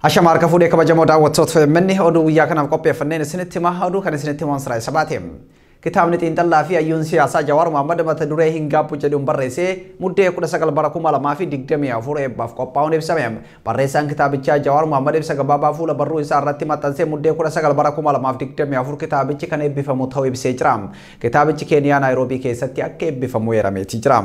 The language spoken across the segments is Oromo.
Ashama harka fuudhee kabajamoo daawwattoota OMN oduu guyyaa kanaaf qopheeffanneen isinitti himaa oduu kan isinitti himan Siraa Sabaati. Kitaabni xiinxallaa fi hayyuun siyaasaa Jawaar Mohaammed mata duree hin gaabbu jedhuun barreessee muddee 19 bara 2024 eebbaaf qophaa'uun ibsame. Barreessaan kitaabichaa Jawaar Mohaammed ibsa gabaabaa fuula barruu isaa irratti maxxansee muddee 19 bara 2024 kitaabichi kan eebbifamu ta'uu ibsee jira. Kitaabichi Keeniyaa Naayiroobii keessatti akka eebbifamu eerameeti jira.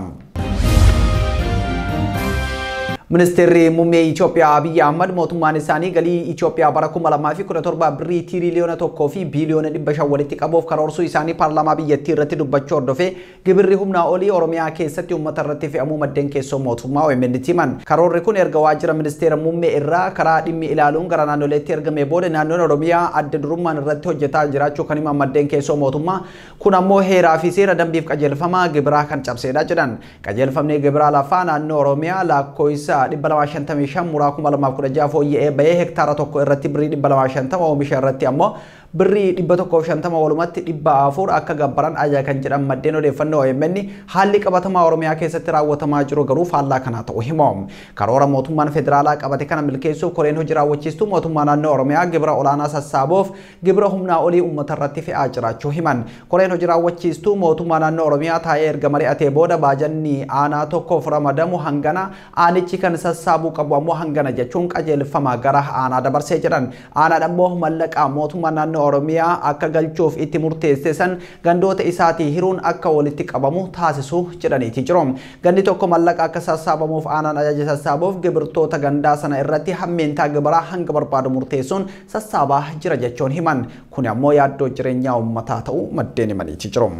Ministeerri muummee Itoophiyaa Abiyyi Ahmad mootummaan isaanii galii Itoophiyaa bara 2017 birrii tiriliyoona 1 fi biiliyoona 500 walitti qabuuf karoorsuu isaanii paarlaamaa biyyattii irratti dubbachuu hordofee gibirri humnaa olii Oromiyaa keessatti uummata irratti fe'amuu maddeen keessoo mootummaa OMN himan. Karoorri kun erga waajjira ministeera muummee irraa karaa dhimmi ilaaluun gara naannoleetti ergamee booda naannoon Oromiyaa adda durummaan irratti hojjetaa jiraachuu kan himan maddeen keessoo mootummaa kun ammoo heeraa fi seera dambiif qajeelfama gibiraa kan cabseedha jedhan. Qajeelfamni gibiraa lafaa naannoo Oromiyaa lakkoofsa 255 muraa 2016 fooyya'ee bahee hektaara tokko irratti birrii 250 oomisha irratti ammoo birrii 150 walumatti 400 akka gabbaran ajaja kan jedhan maddeen odeeffannoo OMN haalli qabatamaa Oromiyaa keessatti raawwatamaa jiru garuu faallaa kanaa ta'uu himu. Karoora mootummaan federaalaa qabate kana milkeessuuf koreen hojii raawwachiistuu mootummaa naannoo Oromiyaa gibira olaanaa sassaabuuf gibira humnaa olii uummata irratti fe'aa jiraachuu himan. Koreen hojii raawwachiistuu mootummaa naannoo Oromiyaa taa'ee erga mari'atee booda baajanni aanaa tokkoof ramadamu hangana aanichi kan sassaabuu qabu ammoo hangana jechuun qajeelfama gara aanaa dabarsee jedhan. Aanaan ammoo mallaqa mootummaa naannoo Oromiyaa akka galchuuf itti murteesse san gandoota isaatii hiruun akka walitti qabamu taasisuu jedhaniiti jiru. Gandi tokko mallaqa akka sassaabamuuf aanaan ajaja sassaabuuf gibirtoota gandaa sana irratti hammeentaa gibiraa hanga barbaadu murteessuun sassaabaa jira jechuun himan. Kun ammoo yaaddoo jireenyaa uummataa ta'uu maddeen himaniiti jiru.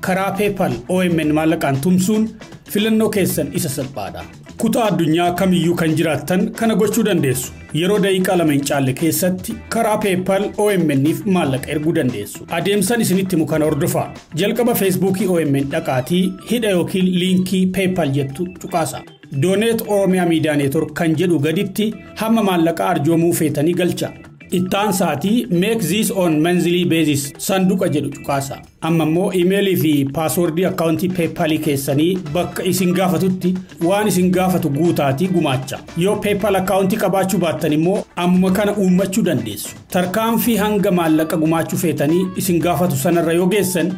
Karaa PayPal OMN maallaqaan tumsuun filannoo keessan isa salphaadha. Kutaa addunyaa kamiyyuu kan jiraattan kana gochuu dandeessu. Yeroo daqiiqaa 2 hin caalle keessatti karaa PayPal OMN'if maallaqa erguu dandeessu. Adeemsan isinitti himu kana hordofaa. Jalqaba Feesbuukii OMN dhaqaatii hidha yookiin liinkii PayPal jettu tuqaasa. Donate Oromiyaa Miidiyaa Neetwork kan jedhu gaditti hamma maallaqa arjoomuu feetanii galcha. Ittaan sa'aatii make this on monthly basis sanduuqa jedhu tuqaasa. Amma immoo iimeelii fi paaswordii akkaawuntii PayPalii keessanii bakka isin gaafatutti waan isin gaafatu guutaatii gumaacha. Yoo PayPal akkaawuntii qabaachuu baattan immoo ammuma kana uummachuu dandeessu. Tarkaanfii hanga maallaqa gumaachuu feetanii isin gaafatu sanarra yoo geessan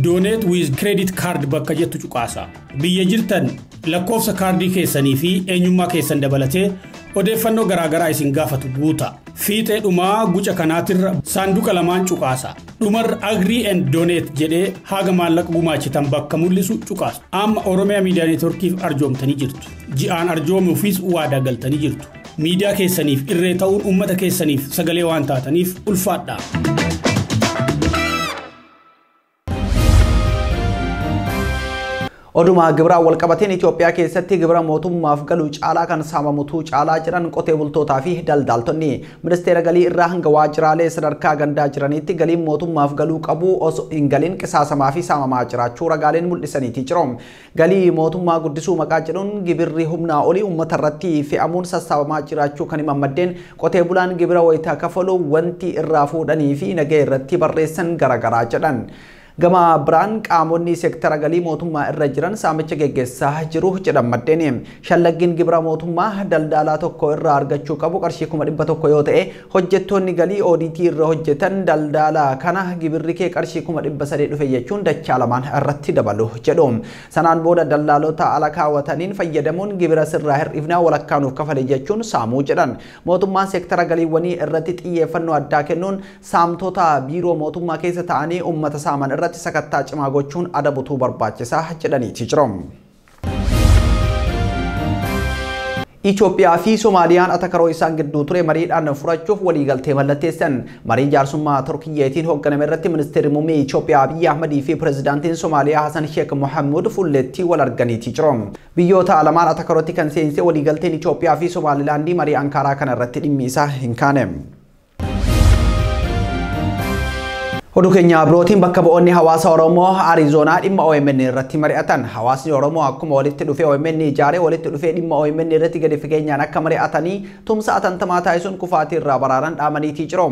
donate with credit card bakka jettu tuqaasa. Biyya jirtan lakkoofsa kaardii keessanii fi eenyummaa keessan dabalatee odeeffannoo garaagaraa isin gaafatu guuta. Fiixee dhumaa guca kanaatirra saanduqa lamaan cuqaasa. Dhumarra agree and donate jedhee haga maallaqa gumaachitan bakka mul'isu cuqaasu. Amma Oromiyaa Miidiyaa Neetworkiif arjoomtanii jirtu. Ji'aan arjoomuufis waadaa galtanii jirtu. Miidiyaa keessaniif irree ta'uun uummata keessaniif sagalee waan taataniif ulfaadha. Oduma gibira walqabateen Itoophiyaa keessatti gibira mootummaaf galu caalaa kan saamamutu caalaa jiran qotee bultootaa fi daldaaltonni. Ministeera galii irraa hanga waajjiraalee sadarkaa gandaa jiranitti galiin mootummaaf galuu qabu osoo hin galin qisaasamaa fi saamamaa jiraachuu ragaaleen mul'isaniiti jiru. Galii mootummaa guddisuu maqaa jedhuun gibirri humnaa olii uummata irratti fe'amuun sassaabamaa jiraachuu kan himan maddeen qotee bulaan gibira wayitaa kafalu wanti irraa fuudhanii fi nagahee irratti barreessan garaagaraa jedhan. Gama biraan qaamonni seektara galii mootummaa irra jiran saamicha geggeessaa jiru jedhan maddeen. Shallaggiin gibira mootummaa daldalaa tokko irraa argachuu qabu qarshii 100,000 yoo ta'e hojjettoonni galii oodiitii irra hojjetan daldalaa kana gibirri kee qarshii 300,000 dhufe jechuun dachaa lamaan irratti dabalu jedhu. Sanaan booda daldaltoota ala kaawwataniin fayyadamuun gibira sirraa hir'ifnaa walakkaanuuf kafale jechuun saamuu jedhan. Mootummaan seektara galiiwwanii irratti xiyyeeffannoo addaa kennuun saamtota biiroo mootummaa keessa ta'anii uummata saaman irratti sakattaa cimaa gochuun adabutuu barbaachisaa jedhaniiti jiru. Itoophiyaa fi Soomaaliyaan atakaroo isaan gidduu ture mariidhaan furachuuf waliigaltee mallatteessan. Marii jaarsummaa Turkiyyeetiin hoogganame irratti ministeerri muummee Itoophiyaa Abiyyi Ahmadii fi pirezidaantiin Soomaaliyaa Hasan Sheekh Mohaamud fuulletti wal arganiiti jiru. Biyyoota lamaan atakarootti kan seense waliigalteen Itoophiyaa fi Somaalilaandii marii Ankaaraa kana irratti dhimmi isaa hin kaane. Oduu keenya birootiin bakka bu'oonni hawaasa Oromoo Arizoonaa dhimma OMN irratti mari'atan. Hawaasni Oromoo akkuma walitti dhufee OMN ijaaree walitti dhufee dhimma OMN irratti gadi fageenyaan akka mari'atanii tumsa atantamaa taasisuun kufaatii irraa baraaran dhaamaniitii jiru.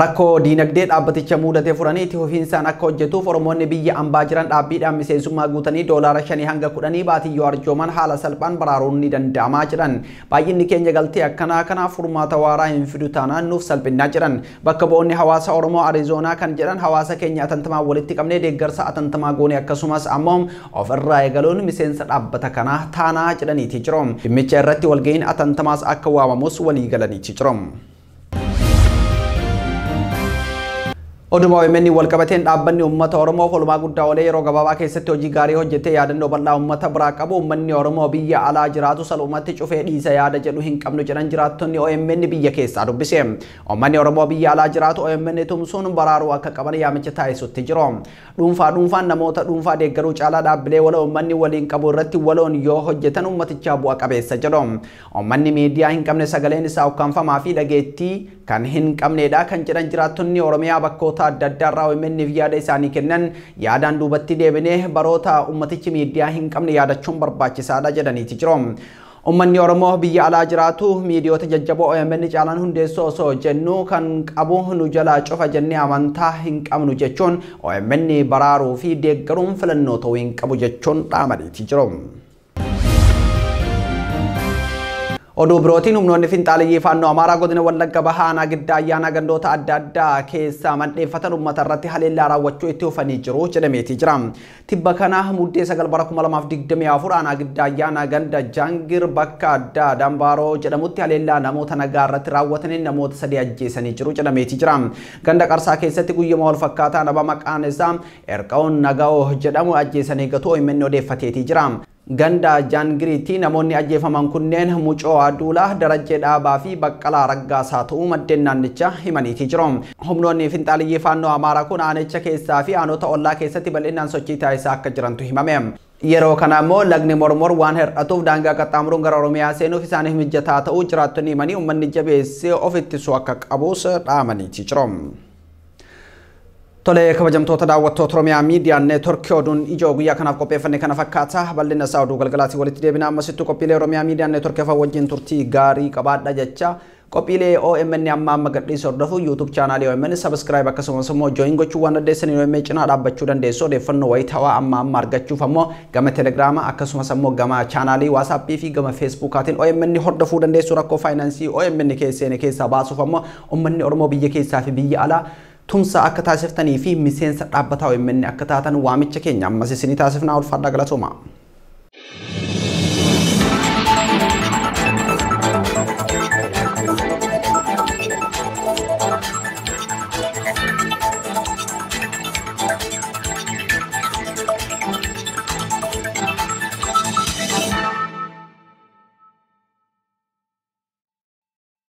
Rakkoo diinagdee dhaabbaticha mudatee furanii itti fufiinsaan akka hojjetuuf Oromoonni biyya ambaa jiran dhaabbiidhaan miseensummaa guutanii $5 hanga 10 baatiyyoo arjooman haala salphaan baraaruun ni danda'amaa jedhan. Baay'inni keenya galtee akkanaa kanaaf furmaata waaraa hin fidu taanaan nuuf salphinnaa jedhan. Bakka bu'oonni hawaasa Oromoo Arizoonaa kan jedhan hawaasa keenya atantamaa walitti qabnee deeggarsa atantamaa goone akkasumas ammoo ofirraa eegaluun miseensa dhaabbata kanaa taanaa jedhaniiti jiru. Dhimmicha irratti walga'iin atantamaas akka waamamus walii galaniiti jiru. Oduma OMN walqabateen dhaabbanni uummata Oromoo oolmaa guddaa olee yeroo gabaabaa keessatti hojii gaarii hojjetee yaadannoo bal'aa uummata biraa qabu uummanni Oromoo biyya alaa jiraatu salphumatti cufee dhiisa yaada jedhu hin qabnu jedhan jiraattonni OMN biyya keessaa dubbise. Uummanni Oromoo biyya alaa jiraatu OMN tumsuun baraaruu akka qaban yaamicha taasisutti jiru. Dhuunfaa dhuunfaan namoota dhuunfaa deeggaruu caalaa dhaabbilee waloo uummanni waliin qabu irratti waloon yoo hojjetan uummatichaa bu'a qabeessa jedhu. Uummanni miidiyaa hin qabne sagaleen isaa ukkaanfamaa fi dhageettii kan hin qabnedha kan jedhan jiraattonni Oromiyaa bakkoota adda addaa irraa OMN'f yaada isaanii kennan yaadaan duubatti deebinee baroota ummatichi miidiyaa hin qabne yaadachuun barbaachisaadha jedhaniiti jiru. Uummanni Oromoo biyya alaa jiraatu miidiyoota jajjaboo OMN caalaan hundeessoo osoo jennu kan qabu nu jalaa cufa jennee amantaa hin qabnu jechuun OMN baraaruu fi deeggaruun filannoo ta'uu hin qabu jechuun dhaamaniiti jiru. Oduu birootiin humnoonni finxaaliyyii faannoo Amaaraa godina Wallagga Bahaa aanaa Giddaa Ayyaanaa gandoota adda addaa keessaa mandheeffatan uummata irratti haleellaa raawwachuu itti fufanii jiru jedhameeti jira. Tibba kana muddee 9 bara 2024 aanaa Giddaa Ayyaanaa ganda Jaangir bakka addaa Dambaaroo jedhamutti haleellaa namoota nagaa irratti raawwataniin namoota 3 ajjeesanii jiru jedhameeti jira. Ganda Qarsaa keessatti guyyuma wal fakkaataa nama maqaan isaa Erqaawun Naga'oo jedhamu ajjeesanii gatuu OMN odeeffateeti jira. Ganda Jaangiriitti namoonni ajjeefaman kunneen Mucoo Aduulaa, Darajjee Dhaabaa fi Baqqalaa Raggaasaa ta'uu maddeen naannichaa himaniiti jiru. Humnoonni finxaaliyyii faannoo Amaaraa kun aanicha keessaa fi aanota ollaa keessatti bal'inaan sochii taasisaa akka jirantu himame. Yeroo kana immoo lagni Mormor waan hir'atuuf daangaa qaxxaamuruun gara Oromiyaa seenuuf isaaniif mijataa ta'uu jiraattonni himanii uummanni jabeessee of ittisuu akka qabus dhaamaniiti jiru. Tole kabajamtoota daawwattoota Oromiyaa Miidiyaa Neetworkii oduun ijoo guyyaa kanaaf qopheeffanne kana fakkaata. Bal'ina isaa oduu galgalaatiin walitti deebina. Ammasittuu qophiilee Oromiyaa Miidiyaa Neetworkii afaan wajjin turtii gaarii qabaadha jecha qophiilee OMN amma amma gadhiisu hordofu YouTube chaanaalii OMN subscribe akkasumas immoo join gochuu waan dandeessaniin OMN cinaa dhaabbachuu dandeessu. Odeeffannoo wayitaawaa amma amma argachuuf ammoo gama Telegiraama akkasumas ammoo gama chaanaalii WhatsAppii fi gama Facebookaatiin OMN hordofuu dandeessu. Rakkoo faayinaansii OMN keesseen keessaa baasuuf ammoo uummanni Oromoo biyya keessaa fi biyya alaa tumsa akka taasiftanii fi miseensa dhaabbataa OMN akka taatan waamicha keenya ammas isinii taasifnaa. Ulfaadhaa galatooma.